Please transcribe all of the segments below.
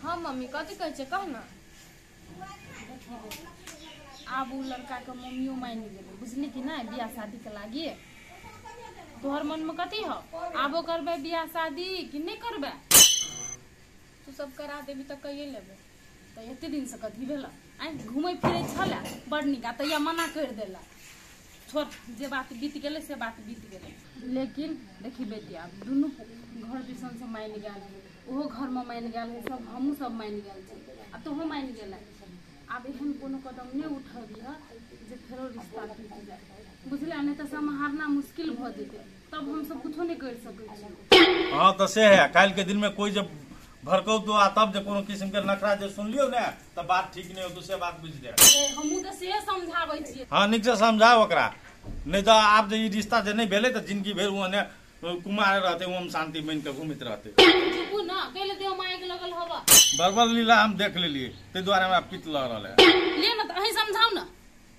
हाँ मम्मी कथी कहै छै कह ना। आब उ लड़का के मम्मियो मानि गेलै, बुझली कि नहि? बियाह शादी के लागी तोहर मन में कथी हो? आबो करबै बियाह शादी कि नहीं करबै? तू सब करा देबी तऽ कहिए लेबै। तऽ एते दिन से कथी भेल? आइ घूमै फिरै छलै बड़ नीक, आ तैया मना करि देला। छोड़, जे बात बीत गेलै से बात बीत गेलै। लेकिन देखी बेटी, आब दुनू घर दिसन से मानि गेल है, ओहो घर में मानि गेल है, सब हमहूँ सब मानि गेल छी, आ तोहो मानि गेल। आब एहन कोनो कदम नहीं उठबिह जे फेरो रिश्ता टूटि जाए, बुझले? नहीं तऽ सम्हारना मुश्किल भऽ जेतै, तब हमसब कुछो नहीं करि सकै छी। हाँ तो से है, काल्हि के दिन में कोई जब भड़कौ तो आ तब जे कोनो किस्म के नखरा जे सुनलियौ ने तऽ बात ठीक नहीं होतो, से बात बुझि ले। हमहूँ तऽ से समझाबै छियै। हाँ नीक से समझाओ ओकरा, नहीं तऽ आब जे ई रिश्ता जे नहीं भेलै तऽ जिंदगी भरि ओहने कुमार रहते, ओम शांति बनि के घूमैत रहते। चुपू ना, कैले देव माइक लगल हवा। बरबर लीला हम देख लेलियै, ताहि दुआरे हमरा पित्त लग रहल है। ले ना तऽ अहीं समझाउ ना,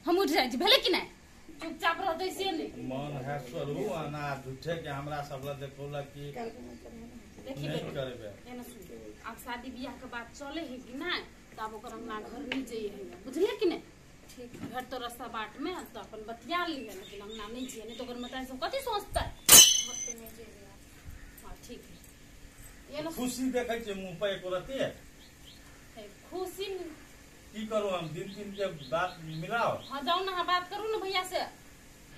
हम उठि जाइ छी, भेलै कि नहि? चुपचाप रहतै से नहि। मन है स्वरू अना झूठे के हमरा सब लग देखौलक कि देखी नहीं करबै। एना सुन, आब शादी बियाह के बात चले है कि नहि, तऽ आब ओकर अंगना घर नहि जइए है, बुझले कि नहि? ठीक घर तो रास्ता बाट में तो अपन बतिया लिहे, लेकिन अंगना नहीं जइए, नहीं तो ओकर मतारी सब कथी सोचतै? ओते नहि जेबै। हाँ ठीक है। एना खुशी देखै छियै मुँह पर एको रत्ती? खुशी की करू हम, दिन दिन के बात मिलाओ। हाँ जाओ ना, हाँ बात करू ना भैया से,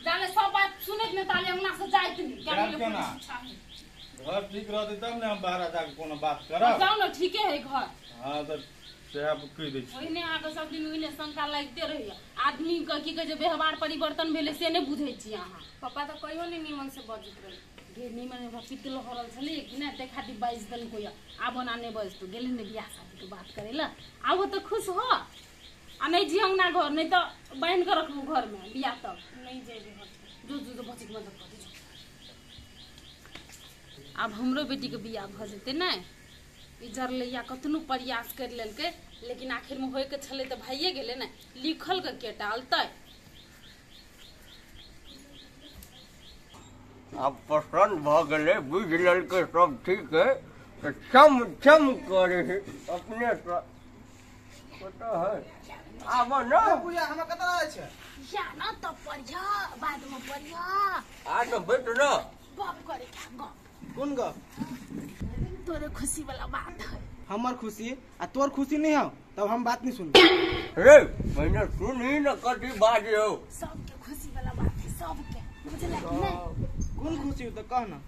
जाने सब बात सुनैत ने ताले अंगना से जाइत नहीं। जायब केना? घर ठीक रहतै तब ने हम बाहर जाके कोनो बात करब। जाओ ना, ठीके है घर। हाँ तऽ सएह कहि दै छी। ओहिने अहाँके सब दिन ओहिने शंका लागिते रहैया, आदमी के की कहै छै व्यवहार परिवर्तन भेलै से नहि बुझै छी अहाँ। पप्पा तऽ कहियो नहि नीमन से बजैत रहै। गे नीमन हमरा पित्त लहरल छलै कि नहि, ताहि खातिर बाजि देलकै। आब ओना नहि बजतौ, गेली ने बियाह शादीके बात करै लए, आब तऽ खुश हो आ नहि जी अंगना घर, नहि तऽ बान्हि कऽ रखबू घरमे बियाह तक। नहि जेबै घर। जो जो जो बचैके मदद कऽ दे। आब हमरो बेटीके बियाह भऽ जेतै ने। ई जरलैया कतनो प्रयास करि लेलकै, लेकिन आखिरमे होइके छलै तऽ भइए गेलै ने, लिखल के के टालतै? आब पसन्द भऽ गेलै, बुझि लेलकै सब ठीक है, तऽ चम चम करै है अपने सँ। कतऽ है? आब ना पूजा, हमरा कतऽ रहै छै? या ना तब पढ़िया, बादमे पढ़िया। आ न बैठ न। गप करे क्या गप? कोन गप? तोरे खुशी वाला बात है। हमर खुशी आ तोर खुशी नहीं हो तब हम बात नहीं सुन। रे पहिने सुनही न कथी बाजे हो। सबके खुशी वाला बात है सबके, बुझला कि नहीं? कोन खुशी हो तऽ कह ना।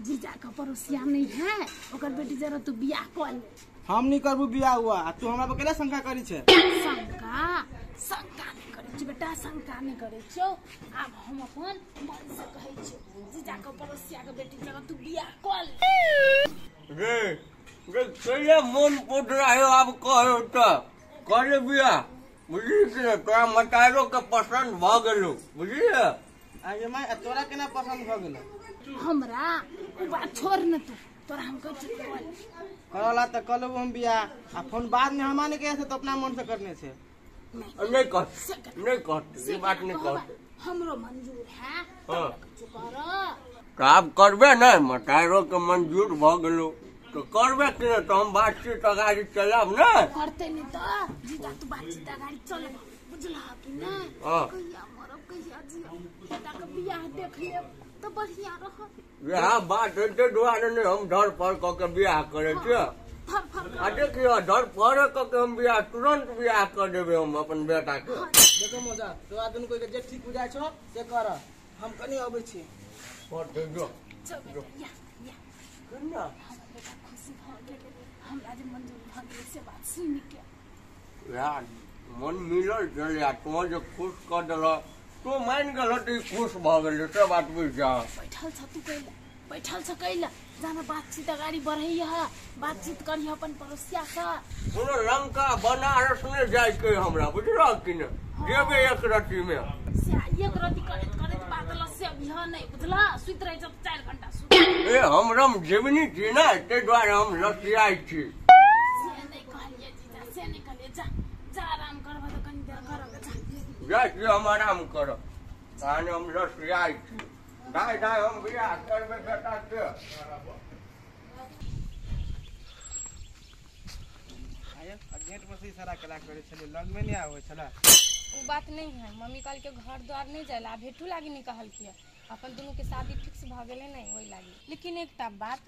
जीजा का पड़ोसिया नहीं है, ओकर बेटी जरा तू बियाह कर ले। हम नहीं करबू बियाह हुआ, आ तू हमरा पर केला शंका करी छै? शंका शंका नहीं करै छी बेटा, शंका नहीं करै छियौ। आब हम अपन मन से कहै छियौ, जीजा के पड़ोसिया के बेटी जरा तू बियाह कर ले। रे रे कैला मन पोटरा है आब कहो तऽ करे बियाह, बुझली कि नहि? तोरा मतारो के पसन्द भऽ गेलौ, बुझलियै? आगे माय, आ तोरा केना पसन्द भऽ गेलौ? हमरा उ बात छोड़ न तू, तोरा हम कहै छियौ कर ले। करला तऽ कऽ लेबू हम बियाह, आ फोन बाद में हमरा नहि कहै छै तऽ अपना मन से करने छै। नहि कहत, नहि कहत, ई बात नहि कहत। हमरो मंजूर है। हाँ। कर तऽ आब करबे नहि, मतारो के मंजूर भऽ गेलौ तऽ करबे कि नहि? तऽ हम बातचीत अगाड़ी चलाब ने। करते नहीं तऽ जीजा तू बातचीत अगाड़ी चलब, बुझलह कि नहि? हाँ। कहिया मरब कहिया जियब, बेटा के बियाह देख लेब तऽ बढ़िया रहत। इएह बात है, ताहि दुआरे नहि हम धर पर कऽ के बियाह करै छियै। फर फर आ देखियौ, धर पर कऽ के हम बियाह तुरंत बियाह कऽ देबै हम अपन बेटा के। देखो मौसा, तोरा दुनू कोई के जे ठीक बुझाइ छौ से कर, हम कनी अबै छी। जो चल बेटा, या या केना? हमर बेटा खुशी भऽ गेलै, हमरा जे मंजूर भऽ गेलै से बात सुनि के। इएह मन मिलल छलै, आ तोँ जे खुश कऽ देलह, तोँ मानि गेलह तऽ ई खुश भऽ गेलै, से बात बुझि जा। बैठल छ तू कैला, बैठल छ कैला? जाना बातचीत अगाड़ी बढ़ैया, बातचीत करिह अपन पड़ोसिया से। कोनो लंका बनारस नहि जाइके हमरा, बुझलह कि नहि? जेबै एक रत्तीमे। से एक रति करैत करैत बादल से अभिह नहि, बुझलह? सुति रहै छ 4 घंटा सुत। ए हम जीवनी छी ने, ताहि दुआरे हम लसियाइ छी। से नहि कहलियै जीजा, से नहि कहलियै। जा जा आराम करबह तऽ कनी देर करब, जा। जाइ छी हम आराम करब, तहन हम लसियाइ छी। दाइ दाइ हम बियाह करबै बेटा के। आ गेट पर से इशारा केला करै छलै, लगमे नहि आबै छलै। उ बात नहीं है, मम्मी कहल के घर द्वार नहीं जाइला, भेटू लागी नहीं कहल के, अपन दुनू के शादी फिक्स भ गेलै नहीं ओहि लागी। लेकिन एकटा बात,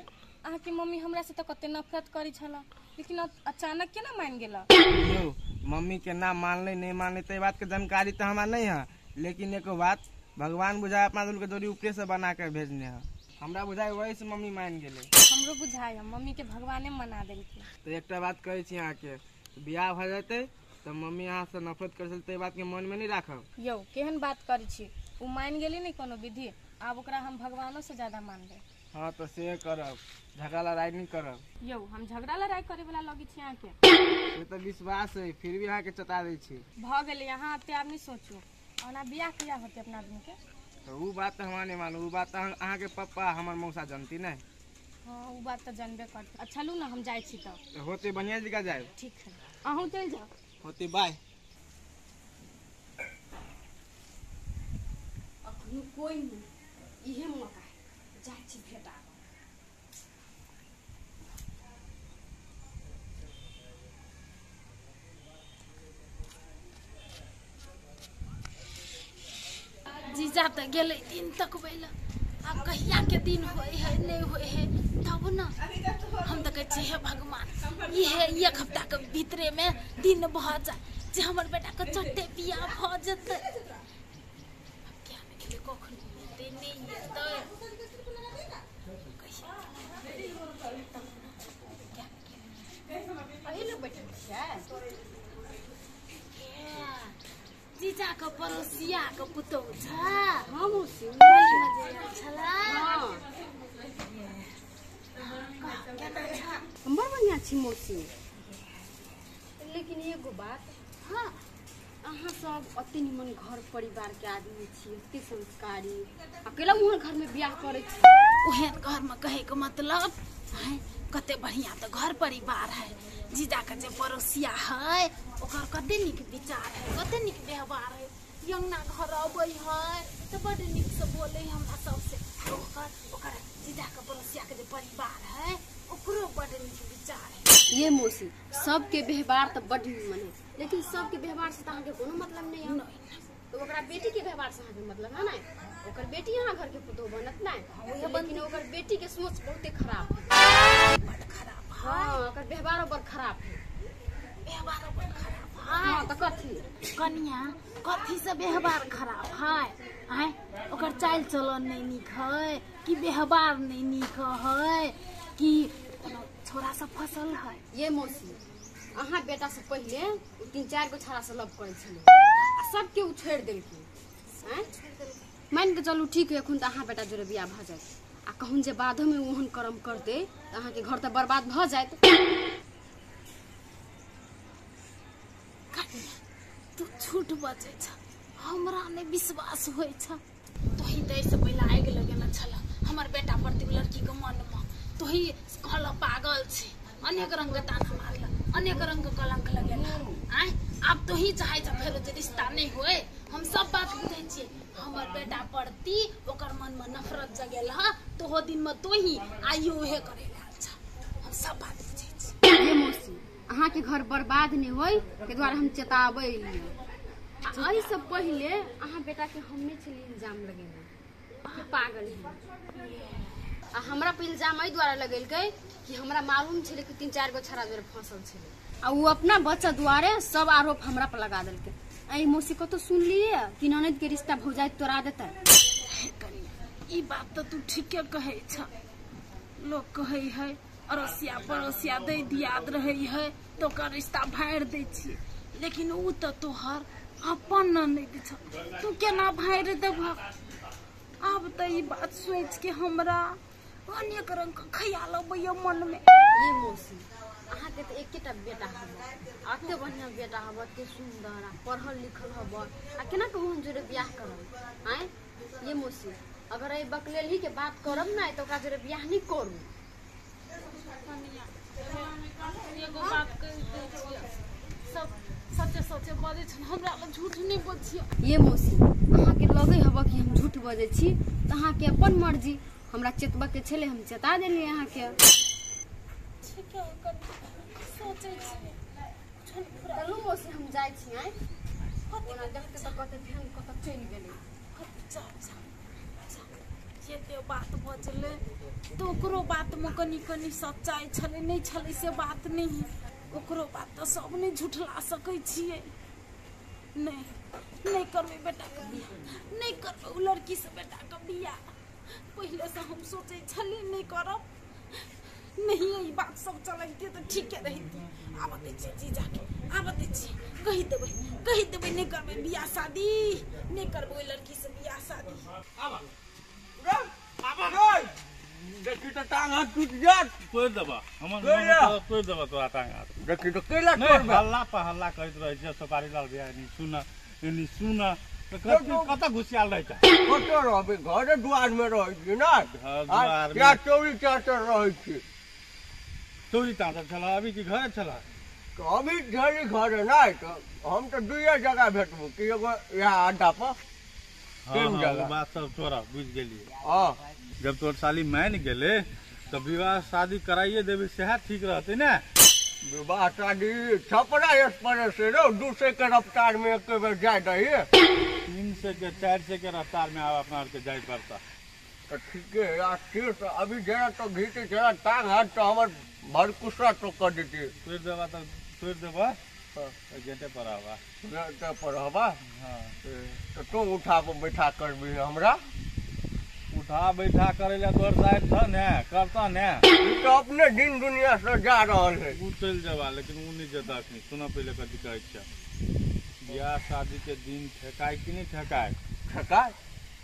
अहाँके मम्मी हमरा से तो कते नफरत करी छला, लेकिन अचानक केना मान गेला? यौ मम्मी के ना मानले नहीं मानले तो बात के जानकारी तो हमरा नहीं है, लेकिन एक बात भगवान बुझाए अपना दुनू के जोड़ी ऊपरे से बना के भेजने है, हमरा बुझाए वही से मम्मी मान गेलै। हमरो बुझाए मम्मी के भगवाने मना देलकै। तो एकटा बात कहै छी अहाँके, बियाह भऽ जेतै तऽ मम्मी अहाँ से नफरत करै छलै, ताहि बात के मन में नहीं राखब। यौ केहन बात करै छी, उ मान गेली नहीं कोनो विधि, आब ओकरा हम भगवानो से ज्यादा मानबै। हाँ तो से करब, झगड़ा लड़ाई नहीं करब। यौ हम झगड़ा लड़ाई करे वाला लगी छी अहाँके? से तऽ विश्वास है, फिर भी अहाँके चता दै छी। भऽ गेलै, अहाँ एते आब नहीं सोचू, ओना बियाह कहिया होतै अपना आदमी के? तऽ उ बात तऽ हमरा नहीं मालूम, उ बात तऽ अहाँके पप्पा हमर मौसा जानती नहीं। हाँ उ बात तऽ जानबे करते। अच्छा चलू ना हम जाइ छी तब। होते बढ़िया जगह जाए। ठीक है, अहूँ चलि जाउ। होते बाय। अखनो कोई नहीं, इहे मौका है, जाइ छी भेटा। जीजा तऽ गेलै दिन तकबै लए, आब कहिया के दिन होय है नहीं होय है तब न। हम तऽ कहै छियै हे भगवान, इहे एक हफ्ता के भीतरे में दिन भऽ जाय जे हमर बेटा के चट्टे बियाह भऽ जेतै। आब किया नहि गेलै, कखन एतै नहि एतै, अही लोग बैठल छियै? जीजा के पड़ोसिया के पुतोहु छ। हाँ मौसी, छला। हम बड़ बढ़िया छी मौसी, लेकिन एगो बात, हाँ अहाँ सब अते निमन घर परिवार के आदमी छी, अते संस्कारी, अकेला मुहर घर में बियाह करै छी। ओहन घर में कहे के मतलब है कते बढ़िया तो घर परिवार है। जीजा के जे पड़ोसिया है ओकर कते नीक विचार है, कते नीक व्यवहार है। यंगना घर अबै है तो बड नीक से बोले हमरा सबसे। ओकर ओकर जीजा के पड़ोसिया के जे परिवार है ओकरो बड नीक विचार है। ये मौसी सबके व्यवहार तो बड निमन है, लेकिन सबके व्यवहार से अहाँके कोनो मतलब नहीं है। तो ओकरा बेटी के व्यवहार से अहाँके मतलब है ना, ओकर बेटी अहाँ घर के पुतोहु बनत नहीं, लेकिन ओकर बेटी के सोच बहुते खराब है, बड खराब। हाँ ओकर व्यवहारो बड़ खराब है, व्यवहारो बड़ खराब है। हाँ तो कथी कनिया कथी से व्यवहार खराब है? आय ओकर चाल चलन नहीं नीक है कि व्यवहार नहीं नीक है कि कोनो छोरा सब फसल है? ये मौसी अहाँ बेटा से पहले 3-4 गो छोरा से लव करै छलै आ सबके उ छोड़ि देलकै। मान के चलू ठीक है, एखन तऽ अहाँ बेटा जोड़े बियाह भऽ जायत, आ कहूँ जे बादो में ओहन कर्म करतै तऽ अहाँके घर तऽ बर्बाद भऽ जायत। तू झूठ बजै छ, हमरा नहि विश्वास होइ छ। तोही तऽ एहिसँ पहिले आगि लगेने छल हमर बेटा प्रति लड़की के मन में, तोही कहल पागल छै, अनेक रंग के ताना मारल, अनेक रंग के कलंक लगेल। आय आब तोही चाहै छ फेरो जे रिश्ता नहीं होए। हम सब बात बुझै छियै, हमर बेटा प्रति ओकर मन में नफरत जगेल ह, तोहो दिन में तोही आइयो उहे करे आयल छ। हम सब बात बुझै छी। ये मौसी अहाँके घर बर्बाद नहीं होय के द्वारा हम चेताबै एलियै। आ एहि से पहिले अहाँ बेटा के हमने छलियै इल्जाम लगेने कि पागल है, आ हमरा पर इल्जाम एहि द्वारा लगेलकै कि हमरा मालूम छलै कि 3-4 गो छोरा जोड़े फंसल छलै, आ उ अपना बच्चा द्वारे सब आरोप हमरा पर लगा देलकै। एहि मौसी कतौ सुनलियै कि ननद के रिश्ता भौजाई तोड़ा देतै? कनिया ई बात तऽ तू ठीके कहै छ। लोग कहै है अड़ोसिया पड़ोसिया दै दियाद रहै है तो ओकर रिश्ता भाड़ि दै छियै, लेकिन उ तऽ तोहर अपन ननद छ, तू केना भाड़ि देबह? आब तऽ ई बात सोचि के हमरा अनेक रंग के ख्याल अबैया मन में। ये मौसी अहाँके तऽ एकेटा बेटा हब, एते बढ़िया बेटा हब, एते सुंदर आ पढ़ल लिखल हब, आ केना के ओहन जोड़े बियाह करब? आँय ये मौसी अगर एहि बकलेलही के बात करब ने तऽ ओकरा जोड़े बियाह नहीं करू। एगो बात कहि दै छियै, सब सचे सचे बजै छन, हमरा लग झूठ नहीं बजियौ। ये मौसी अहाँके लगै हब कि हम झूठ बजै छी तऽ अहाँके अपन मर्जी, हमरा चेतबऽ के छलै हम चेता देलियै अहाँके। ठीक है, सोचै छियै कुछो नहीं फुराइ। चलू मौसी हम जाइ छी आइ ओना देखते तऽ कहते फेन कतऽ चलि गेलै। जा जा जा जते बात बजलै तऽ ओकरो बातमे कनि कनि सच्चाइ छलै, नहि छलै से बात नहि है। ओकरो बात तऽ सब नहि झुठला सकै छियै। नहीं नहीं करबै बेटाके बियाह, नहीं करबै ओ लड़कीसँ बेटाके बियाह। पहिलेसँ हम सोचै छली नहि करब, नहीं ई बात सब चलैतियै तऽ ठीके रहितियै। आब दै छियै जीजाके, आब दै छियै, कहि देबै कहि देबै नहि करबै बियाह शादी, नहि करबै ओहि लड़कीसँ बियाह शादी। देखी तऽ टांग हाथ टूटि जायत। तोड़ि देबऽ हमर तोड़ि देबऽ तोरा टांग हाथ। देखी तऽ कैला तोड़बै? हल्ला पर हल्ला करैत रहै छै सुपारी लाल भैया, एनी सुन एनी सुन तऽ कतऽ घुसियाल रहै छै? कतऽ रहबै, घरे दुआरमे रहै छी ने, क्या चौरी चाटर रहै छी। चौरी चाटर छलऽ अभी कि घरे छलऽ? तऽ अभी छली घरे नहि, तऽ हम तऽ दुइए जगह भेटबो कि एगो इएह अड्डा पर। हाँ, बात सब तोरा बुझि गेलियै। हाँ जब तोर साली मानि गेलै तऽ विवाह शादी कराइए देबै सएह ठीक रहतै ने? विवाह शादी छपरा एक्सप्रेस रौ 200 के रफ्तार में एक बेर जाय दही। 300 के 400 के रफ्तार में आब अपना आरके जाय पड़ता। तऽ ठीके है अभी जरा तो घीचे जरा टांग हाथ तो हमर भरकुसा तो कर देती। तोड़ि देबा तऽ तोड़ि देबा गेटे पर आबा। गेटे पर आबा। हाँ तो तू उठा बैठा करबी हमरा? उठा बैठा करे ला तोहर साइड छ ने करता ने। तो अपने दिन दुनिया से जा रहल है। उ चलि जेबा लेकिन उ नहि जेता अखनी। सुन पहिले कथी कहै छियै, बियाह शादी के दिन ठेकाय कि नहि ठेकाय? ठेकाय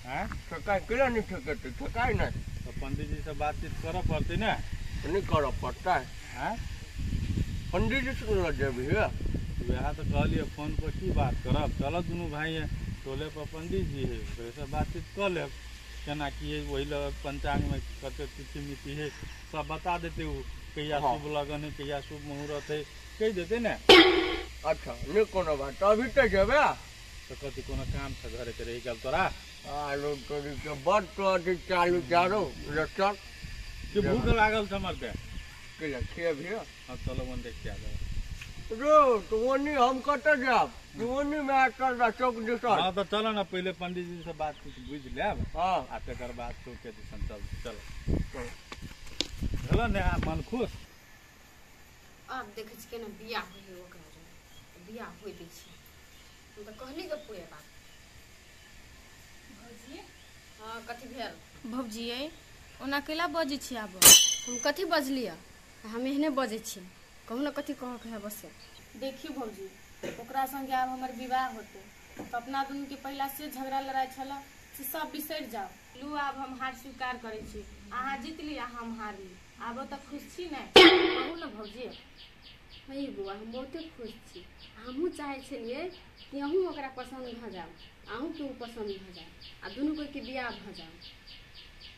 हैं? ठेकाय केना नहि ठेकेतै? ठेकाय नहि तऽ पंडित जी से बातचीत करऽ पड़तै ने? नहि करऽ पड़तै। हैं पंडित जी से लऽ जेबही? वएह तऽ कहलियै फोन पर की बात करब, चलऽ दुनू भाई टोले पर पंडित जी है ओकरे से बातचीत कऽ लेब केना की है, वही लग पंचांग में कते तिथि मिति है सब बता देते, उ कहिया शुभ लगन है कहिया शुभ मुहूर्त है कहि देते ने। अच्छा नहीं कोनो बात, अभी तो जेबे? तो कथी कोनो काम छ घरे के रहि गेल तोरा? आलू तोरी के बड़ तो अथी चालू चारू चल कि भूख लागल छ हमर के के खेबही? हाँ चलो वन देख के आ जाओ। रो तो ओनी हम कतऽ जायब? ओनी में चल चौक दिसन। हाँ तो चलो ना पहले पंडित जी से बातचीत बुझि लेब। हाँ आ तकर बाद चौक के दिसन चल चलो चलो ने मन खुश। आब देखै छी केना बियाह होइ है ओकरा, बियाह होइ दै छी हम तऽ कहली गप पूरे बात। भौजी हाँ कथी भेल? भौजी ओना केला बजै छी? आब हम कथी बजलियै? हम एहने बजै छी, कहू ने कथी कहके है बस। देखियौ भौजी ओकरा संगे आब हमर विवाह होतै तऽ अपना दुनूके पहिला से झगड़ा लड़ाइ छलऽ से सब बिसरि जाउ। लू आब हम हार स्वीकार करै छी, अहाँ जीतली आ हम हारली, आब तऽ खुश छी ने? कहू ने भौजी। हँ बौआ हम बहुते खुश छी, हमहूँ चाहै छलियै कि अहूँ ओकरा पसन्द भऽ जाउ, अहूँके ओ पसन्द भऽ जाउ आ दुनू कोइके बियाह भऽ जाउ।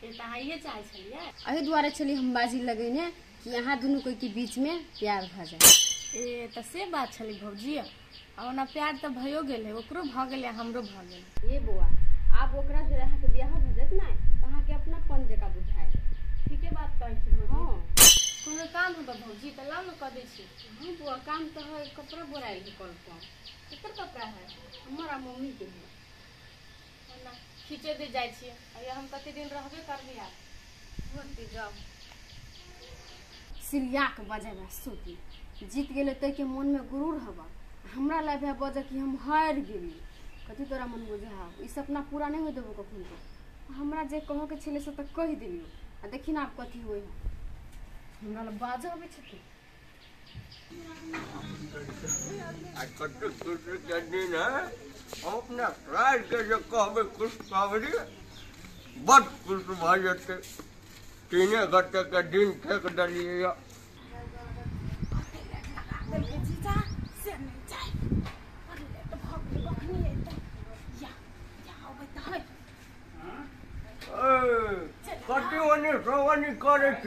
तऽ अहाँ इहे चाहै छलियै? एहि दुआरे छलियै हम बाजी लगेने कि अहाँ दुनू कोइके बीचमे प्यार भऽ जाए। ए तऽ से बात छलै भौजी, आ ओना प्यार तऽ भयो गेलै, ओकरो भऽ गेलै हमरो भऽ गेलै। ए बौआ आब ओकरा जोड़े अहाँके बियाह भऽ जायत ने तऽ अहाँके अपनापन जकाँ बुझायत। ठीके बात कहै छी भौजी। हाँ कोनो काम होबऽ भौजी तऽ लाउ ने कऽ दै छी। हाँ बौआ काम तऽ है, कपड़ा बोरायल है कल पर। ककर कपड़ा है? हमर आ मम्मीके है। ओना खींचे दे जाइ छियै, अरे हम कते दिन रहबे करबै आब। होते जाउ सिरियाके बजेबा सूती जीत गेलै ताहिके मोनमे गुरूर हबा, हमरा लए बजऽ कि हम हारि गेली, कथी तोरा मन बुझाउ? ई सपना पूरा नहि होइ देबो कखनो। हमरा जे कहऽके छलै से तऽ कहि देलियौ, आ देखी ने आब कथी होइ है। हमरा लए बाजऽ अबै छै। आ कतेक खुशीके दिन है, हम अपना साइके जे कहबै खुशखबरी बड खुश भऽ जेतै। 3 घंटे के दिन फेंक देलियै। कते लेट लगा देलकै जीजा से नहि जाय, बड़ लेट भऽ गेलै, कखनी एतै? या या अबै तऽ है। कथी ओनी सोवनी करै छ?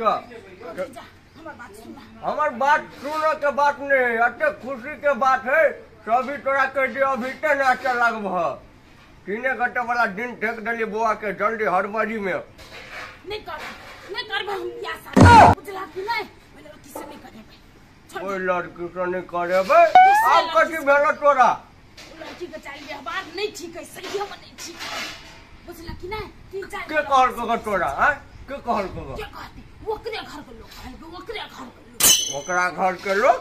जीजा हमर बात सुन। हमर बात सुनऽ के बात नहीं है, एते खुशी के बात है सभी तोरा कह दियो अभी ते नाचे लगबह। 3 घंटे वाला दिन फेंक देलियै बौआ के जल्दी हड़बड़ी में। नहीं करबै, नहीं करबै हम बियाह शादी, बुझला कि नहीं? ओहि लड़की से नहीं करेबै। ओहि लड़की से नहीं करेबै। आब कथी भेल तोरा? लड़की के चाल व्यवहार नहीं ठीक है, सही में नहीं ठीक है, बुझला कि नहीं? तीन चार के कहल के तोरा? हां के कहल के? के कहती? ओकरे घर के लोग कहल, ओकरे घर के लोग। ओकरा घर के लोग?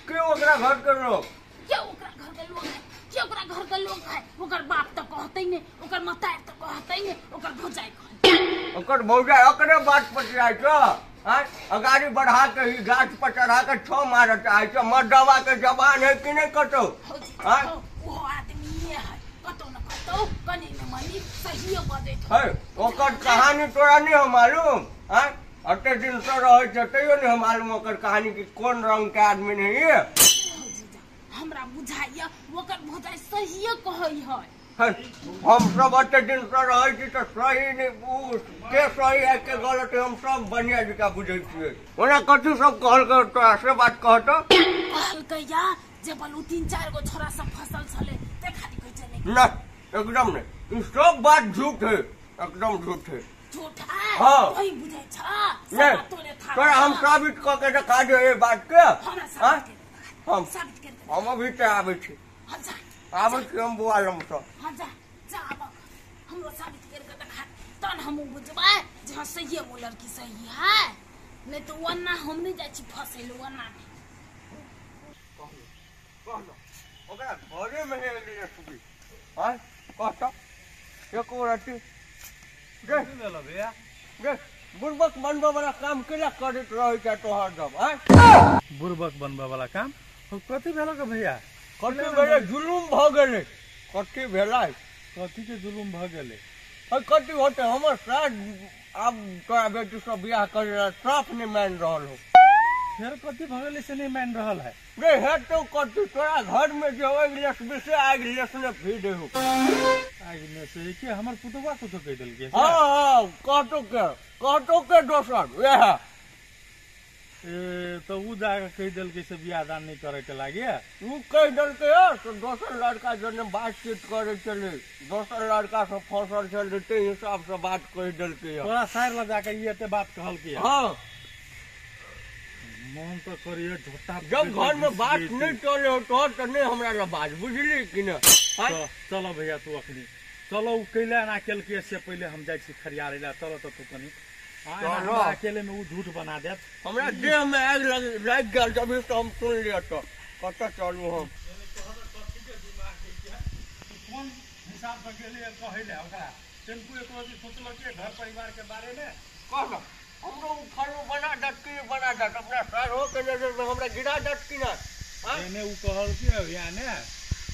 के ओकरा घर के लोग? के ओकरा घर के लोग है? के ओकरा घर के लोग है? ओकर बाप तो कहते नहीं, ओकर मतार तो कहते नहीं, ओकर भौजाई कहते। ओकर भौजाई ओकरे बात पर जाय छ? हां अगाड़ी बढ़ा के ही गाछ पर चढ़ा के छो मारत आय छ। मर्दवा के जवान है कि नहीं कतौ? हां ओ आदमी है कतौ न कतौ कनी न मनी सही बजैत है। ओकर कहानी तोरा नहीं हम मालूम? हां अते दिन से रहै छ तैयो नहीं हम मालूम ओकर कहानी की कोन रंग के आदमी नहीं है। हमरा बुझाइया ओकर भौजाई सही कहै है। हम सब अते दिन से रहै छी तऽ सही नहीं उ के सही है के गलत है हम सब बढ़िया जकाँ बुझै छियै। ओना कथी सब कहलकै तोरा से बात कहत? कहलकै या जे बलू तीन चार गो छोरा सब फसल छलै ते खाली कहै छै नहीं। ना एकदम नहीं, ई सब बात झूठ है, एकदम झूठ है। झूठ है? हाँ वही बुझै छ सब बात तोरे था। तोरा हम साबित कऽ के देखा दे ए बात के। हमरा साबित कर, हम साबित कर, हम अभी ते आबै छी। हां जा आबै छी हम बुआ लम सँ। हां जा जा आब हमरो साबित कर के देखा तहन हम बुझबै जे हां सही है वो लड़की सही है, नहीं तो वन्ना हम नहीं जाइ छी फसै ले वन्ना नहीं। कहलो ओकरा घरे में है सुबी। हां कहत एको रति गे भेल भैया गे बुड़बक बनबै वाला काम केला करैत रहै छै तोहर सब? आँय बुड़बक बनबै वाला काम कथी भेल के भैया? कथी भेलै? जुलुम भऽ गेलै। कथी भेलै? कथी के जुलुम भऽ गेलै? कथी होतै? हमर सास आब तोरा बेटी सब बियाह करै ला साफ नहि मानि रहल हो। फेर कथी भऽ गेलै से नहि मानि रहल है? रे हेतौ कथी? तोरा घर में जे आगि लेसबी से आगि लेसने फिर हो। आगि में से के हमर पुतवा कुछो कहि देलकै? हाँ हाँ कहतो के, कहतो के दोसर वएह। ए तो उ जाके कहि देलकै से बियाह दान नहीं करे के लागे? उ कहि देलकै तो दोसर लड़का जने बातचीत करे छलै, दोसर लड़का से फसल छलै ताहि हिसाब से बात कहि देलकै। तोरा साइर लग जाके ई एते बात कहलकै? हाँ मन तो करिए झोटा। जब घर में बात नहीं चले हो तो नहीं हमरा ला बात बुझली कि न? चलो भैया तू अखनी चलो, उ कैला ना केलकै से पहिले हम जाइ छी खरियारे ला। चलो तो तू कनी अकेले में उ झूठ बना देत। हमरा देह में आगि लागि गेल जब तो हम सुन लिअ तो कतऽ चलू हम? कोन हिसाब से गेलियै कहै ले ओकरा? टेम्पू एक रोज सोचलकै घर परिवार के बारे में? कहलक हमरो उखाड़ो बना दत कि बना दत अपना सारो के नजर में हमरा गिरा दत कि ना? एने उ कहलकै भैया ने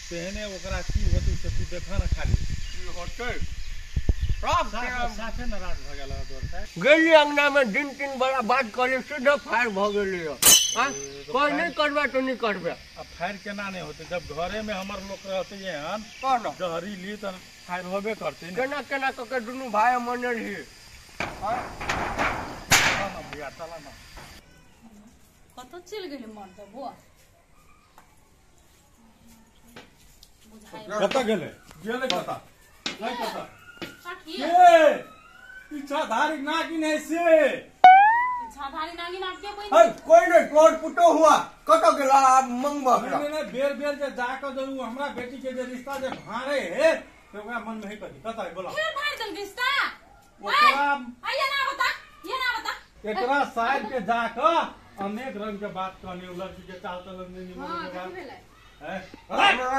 तेहने ओकरा की होतै से तू देखा न खाली की होतै। सब साफे नाराज भऽ गेल तोर से। गेली अंगना में दिन तीन बड़ा बात कहली सीधा फायर भऽ गेली। हां कोई नहीं करबे तो नहीं करबे। अब फायर केना नहीं होतै जब घरे में हमर लोग रहतै एहन जहरीली त फायर होबे करतै। केना केना कऽ के दुनू भाय मनल ही। हां भैया चला ना। कतऽ चलि गेलै मर्द बौआ? कतऽ गेलै? गेलै कतऽ? नहि कतऽ? के इच्छाधारी नागिन है से। इच्छाधारी नागिन आप के बनि? है कोई नहीं तोर पुतो हुआ कतऽ गेला आब मंगबा? नहीं नहीं बेर बेर जे जाके जे उ हमरा बेटी के जे रिश्ता जे भारे है से ओकरा मन में है कथी? कतऽ है बोला? फेर भार देल रिश्ता? ओकरा आइए ना बता, ये ना बता। एकरा साइड के जाके अनेक रंग के बात कहनी उ लड़की के चाल चलन नहीं हां कथी भेलै? हैं हमरा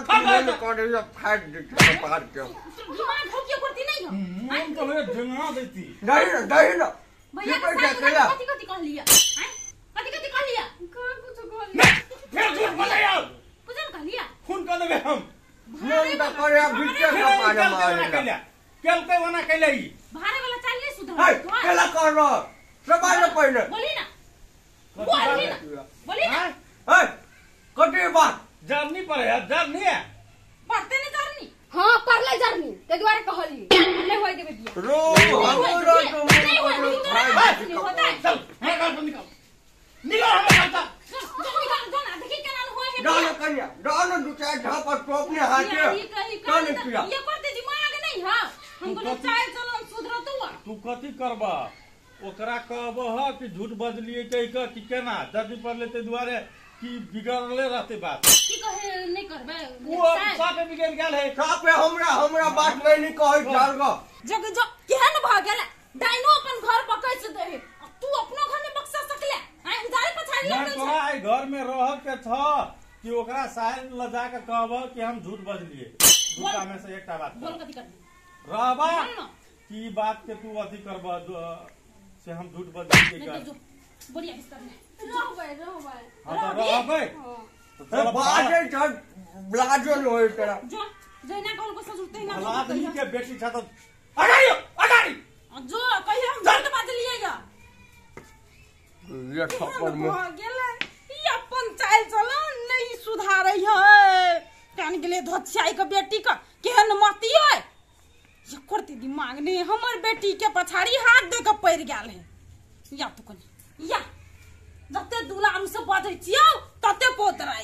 करे फाड़ दे बाहर के दिमाग हो के करती नहीं हो। मन तो है जंगा देती। नहीं नहीं ना भैया कथी कथी कहलिया? हैं कथी कथी कहलिया? कहाँ कुछ कहलिया? फेर झूठ बोलैया। कुछ कहलिया? खून कर देबे हम। नहीं त करे अब बीचे के पारे मारे केलकै ओना कैले ई भारे वाला चाल नहीं सुधर। है केला कर रहो सवाल पहिले बोली ना, बोली ना, बोली ना। है कथी बात जरनी पर है? जरनी है पढ़ते नहीं जरनी? हां पढ़ले जरनी ते दुआरे कहली नहीं होय देबे बियाह। रो हमरो तो नहीं होय नहीं होता है। चल हमरा घर से निकल, निकल हमरा घर से। चल निकल जो ना देखी केना होय है। डाल कन्या डाल दू चार झापड़ तो अपने हाथ से कही कौन किया? ये करते दिमाग नहीं। हां हम बोले चाल चलन सुधरतो। तू कथी करबा? ओकरा कहबह कि झूठ बजलिए कहि कऽ कि केना जदी पड़ले ताहि दुआरे कि बिगड़ले रहते बात की कहे नहीं करबै वो साफे बिगड़ गेल है साफे हमरा हमरा बात नहीं कहै चल ग जग जो केहन भ गेल डाइनो अपन घर पकैस दे तू अपनो घर में बक्सा सकले आइ उधारे पछाड़ी लगल तोरा आई घर में रह के छ कि ओकरा साइड ल जा के कहब कि हम झूठ बजलिए दूटा में से एकटा बात बोल कथि कर रहबा कि बात के तू अथी करब से हम झूठ बजलिए कर बढ़िया बिस्तर में रहबै रहबै हां त रहबै तो बाजे छ ब्लाजो न होय तोरा जो जइना कहल को ससुर तहिना आदमी के बेटी छ त अगाड़ी अगाड़ी जो कहियो हम झूठ बजलिए ग ये थप्पड़ में भ गेलै ई अपन चाल चलन नहीं सुधारै है कान गेलै धोछाई के बेटी के केहन मती है एकर ते दिमाग नहीं हमर बेटी के पछाड़ी हाथ दे के पड़ गेल है या तू कनी या जते दुलारू से बजै छियौ तते पोतराइ।